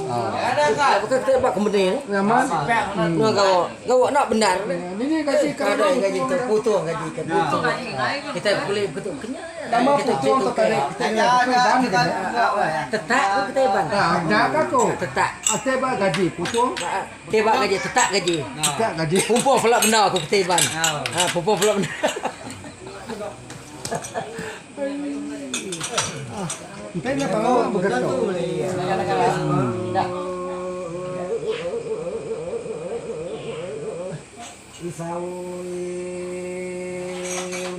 Bukan kita buat company ni. Nyaman. Nua gawa. Gawa nak bendar. Ini gaji Ada kalau gaji tu putung gaji ke putung. Kita boleh betul kena. Tambah Kita putung tu tertarik kita ban kita. Tetap pun kita ban. Ah, dah aku. Tetap. Ate ba gaji putung, Tebak gaji tetap gaji. tak gaji. Pumpung pula benda aku kita ban. Ha pumpung pula benda. Entah ni apa lama begitu. Dah. Isau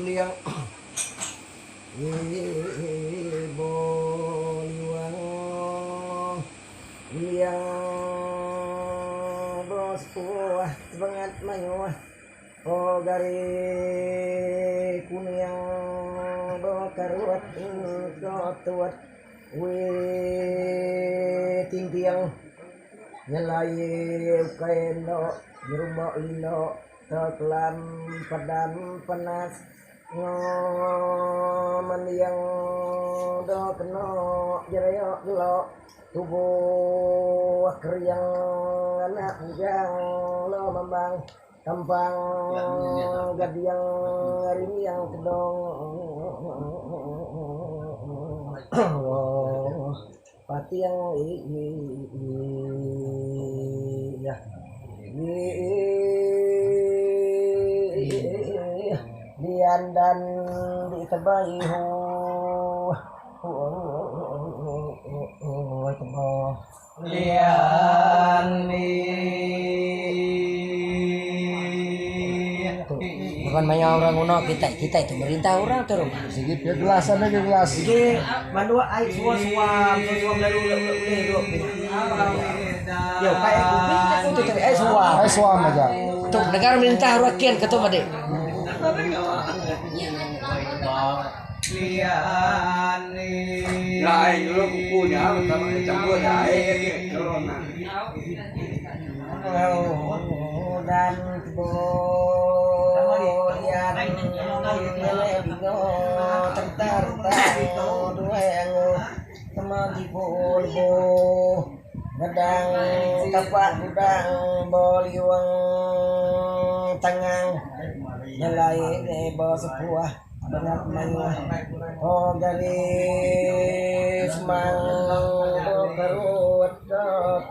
liang Ibo liwang Liang bos puah sebangat mayuh O gari kuniang do karuat ko tuat We tingtiang Nyelai ukai endo nyerumba lindo Tekelam padam penas Mendiang do keno jerayok gelo Tubuh keriang anak bujang lo mambang Tampang gadiang riniang kedong Patiang iya Diandan di tebai hu Bukan maya orang nguna kita, kita itu merintah orang tu. Sigi pia gelas ada ke gelas. Sige, manua ai suam-suam, suam lalu uleh duk. Yo, kai aku aku tu tadi ai suam. Ai suam aja. Tu negara merintah orang kian ketu made. Lai dulu kukunya sama campur air corona. Dan bolian tertar Ngedang tapak gudang beliwang tangang nyelai ba sepuah bengat mayuh o garis mang bekerut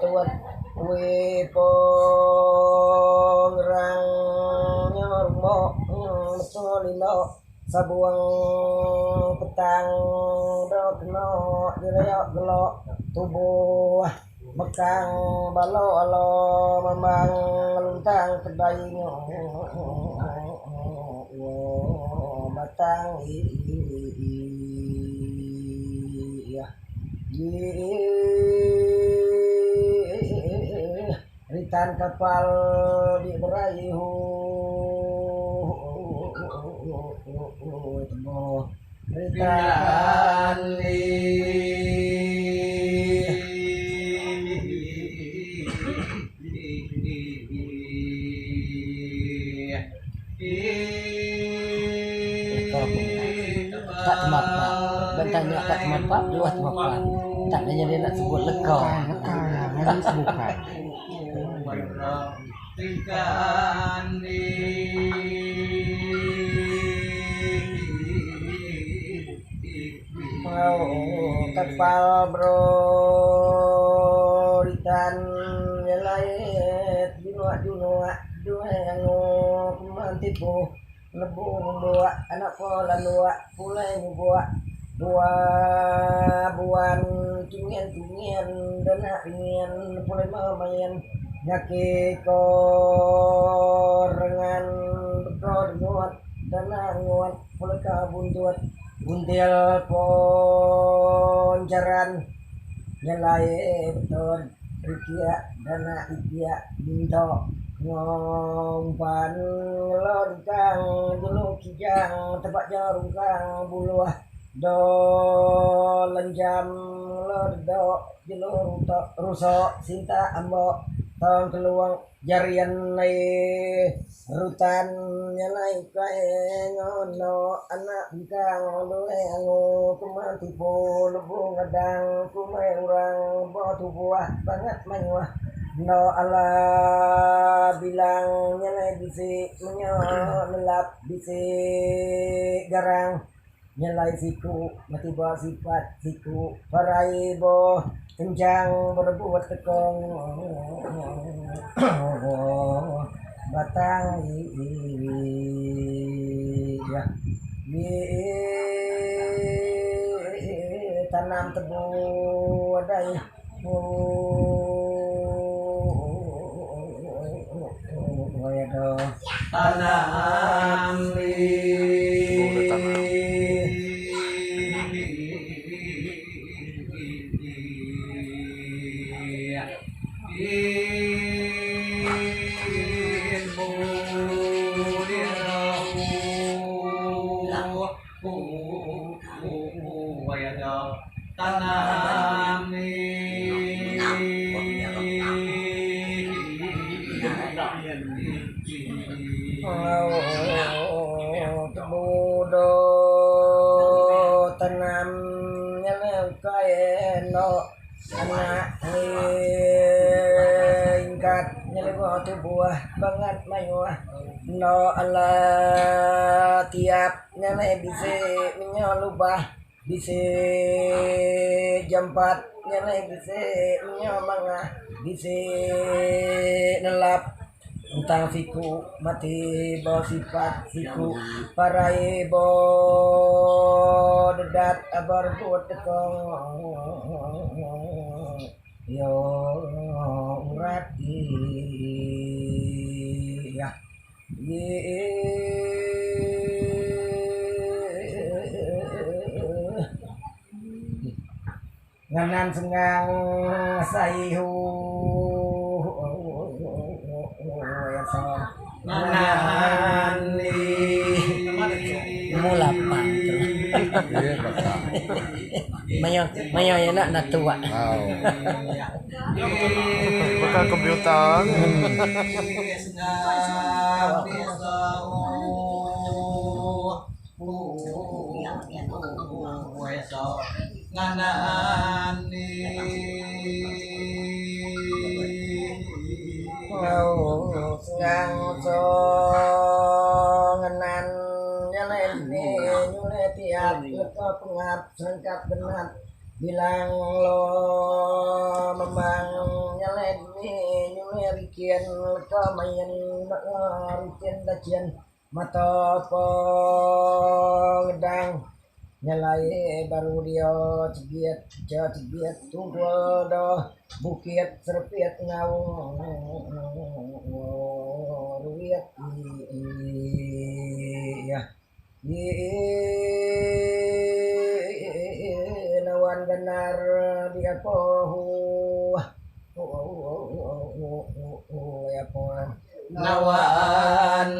tuat wi pengerang nyerumok betul lilok sabuang petang do keno dirayok gelok tubuh mekang balo alo memang luntang kedai batang iya Ritan kapal di berai hu Ritan Tak temapa. Bentanya tak temapa, luah temapa. Tak nanya dia nak sebut leka. Leka, harus bukan. Mau kapal bro ritan nyelait junua junua dua yang kumantipu lebu membawa anak pola lua pulai membawa dua buan tungin tungin dan ingin pulai mamayan nyaki korengan betul nguat dan nguat pulai kabuntuat buntil poncaran nyelai betul rikia dana ikia minto ngumpan lontang jelu kijang tepak jarungkang buluah do lenjam lodo jelu rutok rusok sinta ambok. Tong keluang jarian ai rutan nyalai ukai ngono anak bingkang dulai angu keman tipu lebu ngadang kumai orang ba tubuh bangat mayuh enda ala bilang nyalai bisi menya lelap bisi garang. Nyelai siku metiba sipat siku parai bo kenjang berebut tekong batang iya tanam tebu adai Tanam Tanam ukai endo anak ingkat nyeleba tubuh bangat mayuh endo ala tiap. Nya meh bisi menya lubah bisi jampat nya meh bisi menya mangah bisi nelap entang siku mati ba sifat siku parai ba dedat aba rebut tekong yo urat iya. Nganan sengang saihu nganan Nemu lapang tu. Mayuh mayuh iya enda natuk. Baka komputer. Bilang lo memang nyelai demi nyulai rikin leka main rikin dachin mata pengedang nyelai baru dia chegit cha chegit tunggul do bukit serepit enggau ruit iya. Nawan bendar diapo Nawan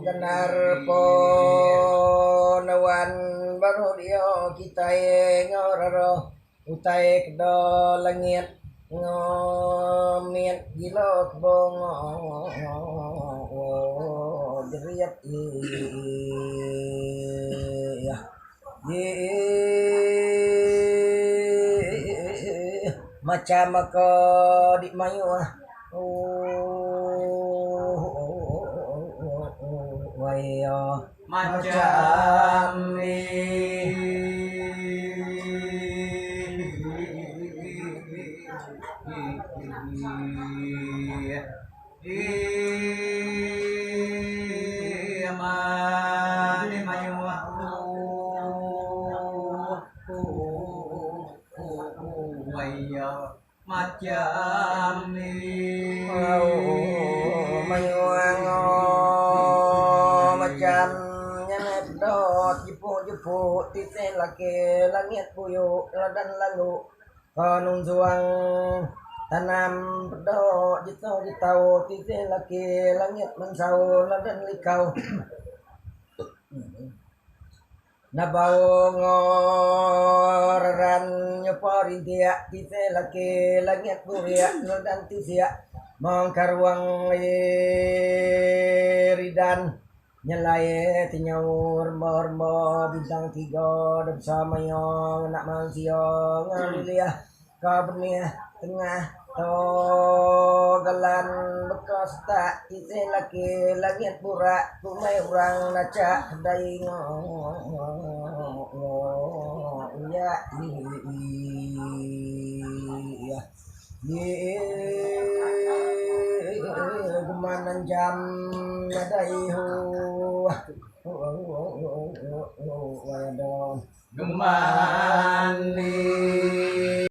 Bendar pun awan baru dia kitai enggau rara. Utai keda langit enggau mit gila kebong jerit iya macam ke di mayuh ooh Macam ni. Macam ni. Mayuh Lepu Tisi Laki Langit Buyu Ladan Lalu Penunjuang Tanam Pedo Jito Jitau Tisi Laki Langit Mensau Ladan Likau Nabau Ngoreran Nyupa Rintik Tisi Laki Langit Burik Ngedan Tisik Mengkaruang Ridan Nyelai ti nyau remba-remba bintang tiga da besa maya ngena mensia ngelilih ka benih tengah togelan beka setak isi laki langit burak kumai orang nachak kedai ngo ya Geman anjam nadai hu Geman ni.